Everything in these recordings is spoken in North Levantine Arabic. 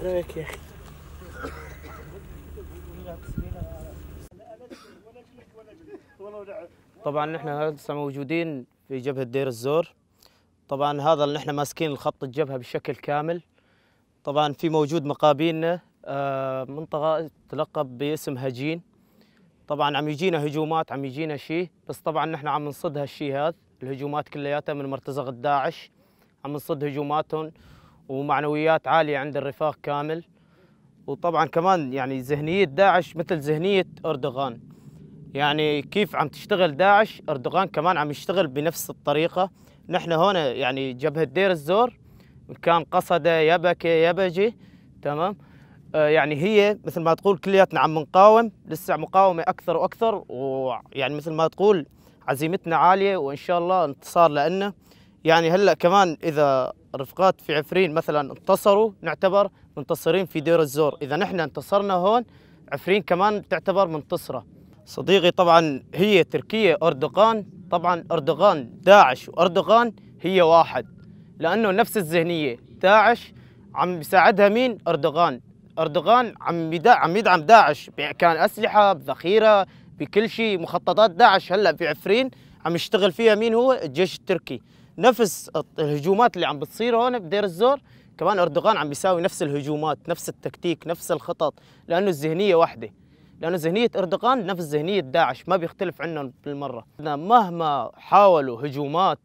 رايك يا اخي. طبعا نحن هسه موجودين في جبهة دير الزور. طبعا هذا اللي نحن ماسكين الخط الجبهة بشكل كامل. طبعا في موجود مقابلنا منطقة تلقب باسم هجين. طبعا عم يجينا هجومات، عم يجينا شيء، بس طبعا نحن عم نصد هالشيء هذا، الهجومات كلياتها من مرتزقة داعش، عم نصد هجوماتهم ومعنويات عالية عند الرفاق كامل. وطبعا كمان يعني ذهنية داعش مثل ذهنية أردوغان، يعني كيف عم تشتغل داعش أردوغان كمان عم يشتغل بنفس الطريقة. نحن هون يعني جبهة دير الزور كان قصدة يبكي يبجي، تمام، يعني هي مثل ما تقول كلياتنا عم نقاوم، لسه مقاومة أكثر وأكثر، ويعني مثل ما تقول عزيمتنا عالية وإن شاء الله انتصار لنا. يعني هلأ كمان إذا رفقات في عفرين مثلا انتصروا نعتبر منتصرين في دير الزور، إذا نحن انتصرنا هون عفرين كمان تعتبر منتصرة. صديقي طبعا هي تركيا أردوغان، طبعا أردوغان داعش وأردوغان هي واحد، لأنه نفس الذهنية. داعش عم بيساعدها مين؟ أردوغان. أردوغان عم يدعم داعش، كان أسلحة بذخيرة بكل شيء، مخططات داعش هلأ في عفرين عم يشتغل فيها مين؟ هو الجيش التركي. نفس الهجومات اللي عم بتصير هون بدير الزور كمان أردوغان عم بيساوي نفس الهجومات، نفس التكتيك، نفس الخطط، لأنه الذهنية واحدة، لأنه ذهنية أردوغان نفس ذهنية داعش، ما بيختلف عنهم بالمرة. مهما حاولوا هجومات،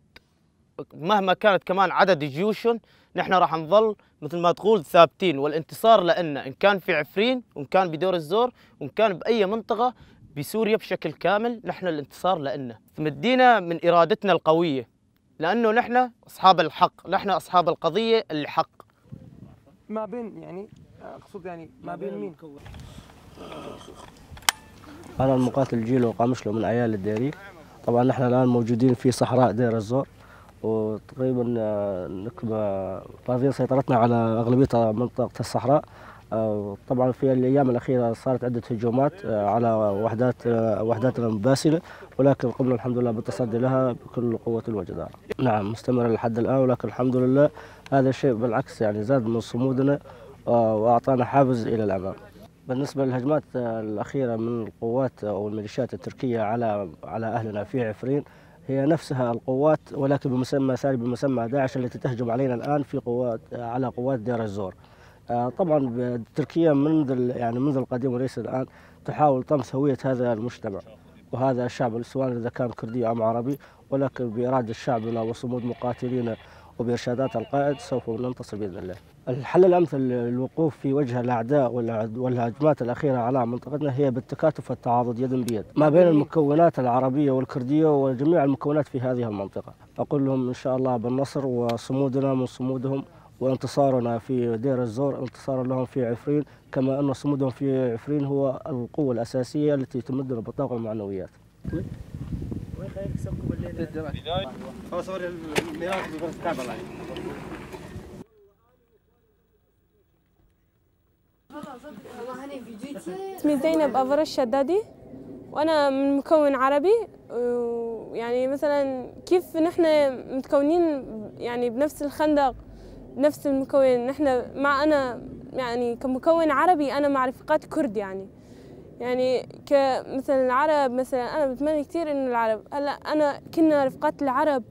مهما كانت كمان عدد جيوشهم، نحن راح نظل مثل ما تقول ثابتين، والانتصار لنا إن كان في عفرين وإن كان بدير الزور وإن كان بأي منطقة بسوريا بشكل كامل، نحن الانتصار لنا. مدينا من إرادتنا القوية، لأنه نحن أصحاب الحق، نحن أصحاب القضية الحق. ما بين يعني أقصد يعني ما بين مين؟ أنا المقاتل جيلو قامشلو من عيال الديريك. طبعا نحن الآن موجودين في صحراء دير الزور، وتقريبا فارضين سيطرتنا على أغلبية منطقة الصحراء. طبعا في الأيام الأخيرة صارت عدة هجومات على وحداتنا المباسلة، ولكن قمنا الحمد لله بالتصدي لها بكل قوة وجدارة. نعم مستمرة لحد الآن، ولكن الحمد لله هذا الشيء بالعكس يعني زاد من صمودنا وأعطانا حافز إلى الأمام. بالنسبة للهجمات الأخيرة من القوات أو الميليشيات التركية على أهلنا في عفرين، هي نفسها القوات ولكن بمسمى ثاني، بمسمى داعش التي تهجم علينا الآن في قوات على قوات دير الزور. طبعا تركيا منذ القديم وليس الآن تحاول طمس هوية هذا المجتمع وهذا الشعب، سواء إذا كان كردي أم عربي، ولكن بإرادة شعبنا وصمود مقاتلينا وبإرشادات القائد سوف ننتصر بإذن الله. الحل الأمثل للوقوف في وجه الأعداء والهجمات الأخيرة على منطقتنا هي بالتكاتف والتعاضد يد بيد ما بين المكونات العربية والكردية وجميع المكونات في هذه المنطقة. أقول لهم إن شاء الله بالنصر، وصمودنا من صمودهم، وانتصارنا في دير الزور انتصار لهم في عفرين، كما أن صمودهم في عفرين هو القوة الأساسية التي تمدنا بالطاقة والمعنويات. اسمي زينب أفر الشدادي، وأنا من مكون عربي. ويعني مثلا كيف نحن متكونين يعني بنفس الخندق نفس المكون، نحن مع أنا يعني كمكون عربي أنا مع رفقات كرد، يعني كمثلا العرب مثلا أنا بتمنى كثير إنه العرب هلا أنا كنا رفقات العرب،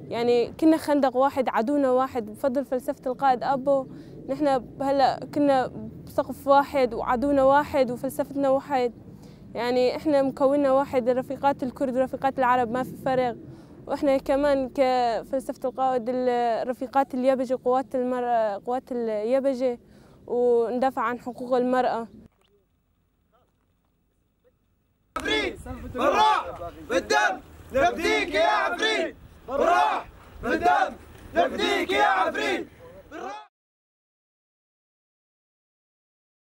يعني كنا خندق واحد، عدونا واحد، بفضل فلسفة القائد أبو نحن هلا كنا بسقف واحد وعدونا واحد وفلسفتنا واحد، يعني إحنا مكوننا واحد، الرفيقات الكرد ورفيقات العرب ما في فرق. وإحنا كمان كفلسفة القائد الرفيقات اليبجة، قوات المرأة، قوات اليبجة، وندافع عن حقوق المرأة. عفرين بالروح بالدم نفديك يا عفرين، بالروح بالدم نفديك يا عفرين.